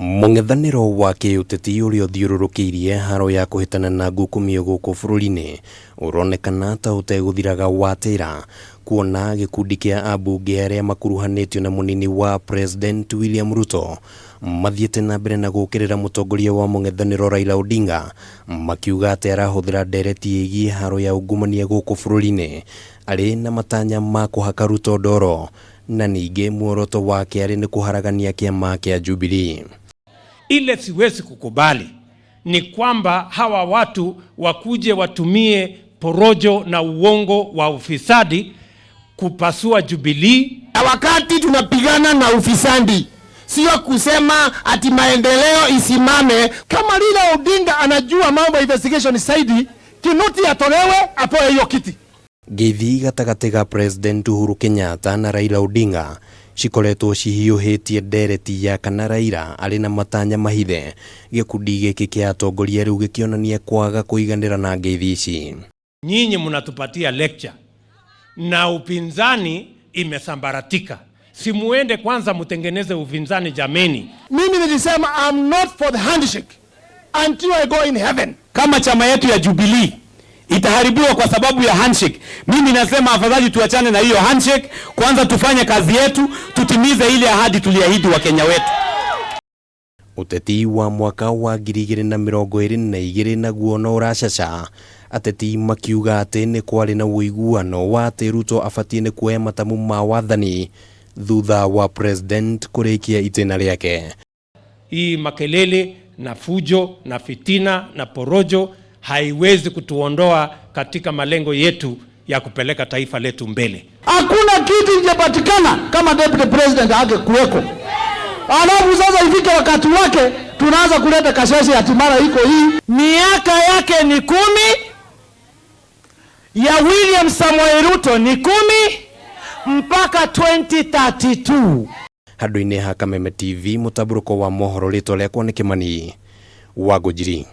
Mũng'ethanĩro wa kĩũteti ũrĩa ũthiũrũrũkĩirie haro ya kũhĩtana na ngukumio gũkũ bũrũri-inĩ ũronekana ta ũtegũthiraga watĩra kuona gĩkundi kĩa ambunge arĩa makuruhanĩtio na mũnini wa President William Ruto mathiĩte na mbere na gũkĩrĩra mũtongoria wa mũng'ethanĩro Raila Odinga makiuga atĩ arahũthĩra ndereti ĩgiĩ haro ya ungumania gũkũ bũrũri-inĩ arĩ na matanya ma kũhaka Ruto ndoro na ningĩ muoroto wake arĩ nĩ kũharagania kĩama kĩa Jubilee. Ile siwezi kukubali ni kwamba hawa watu wakuje watumie porojo na uongo wa ufisadi kupasua Jubilee. Na wakati tunapigana na ufisadi, sio kusema ati maendeleo isimame. Kama Raila Odinga anajua mambo ya investigation zaidi, Kinoti atolewe apewe hiyo kiti. Ngeithi gatagatĩ ga President Uhuru Kenyatta na Raila Odinga cikoretwo cihiũhĩtie ndereti ya kana Raila arĩ na matanya mahithe gĩkundi gĩkĩ kĩa atongoria rĩu gĩkĩonania kwaga kũiganĩra na ngeithi ici. Nyinyi mnatupatia lecture na upinzani imesambaratika. Simuende kwanza mtengeneze upinzani jameni. Mimi nilisema I'm not for the handshake until I go in heaven. Kama chama yetu ya Jubilee itaharibiwa kwa sababu ya handshake, mimi nasema afadhali tuachane na hiyo handshake kwanza, tufanye kazi yetu, tutimize ile ahadi tuliahidi Wakenya wetu. Ũteti wa mwaka wa 2022 naguo no ũracaca ateti makiuga atĩ nĩ kwarĩ na ũiguano wa atĩ Ruto abatiĩ nĩ kuoya matamu ma wathani thutha wa president kũrĩkia itĩna rĩake. Hii makelele na fujo na fitina na porojo haiwezi kutuondoa katika malengo yetu ya kupeleka taifa letu mbele. Hakuna kitu ingepatikana kama deputy president angekuweko. Alafu sasa ifike wakati wake tunaanza kuleta kasheshe ati mara iko hii. Miaka yake ni 10, ya William Samoei Ruto ni 10 mpaka 2032. Handũ-inĩ ha Kameme TV mũtambũrũko wa mohoro rĩtwa rĩakwa nĩ Kĩmani wa Ngũnjiri.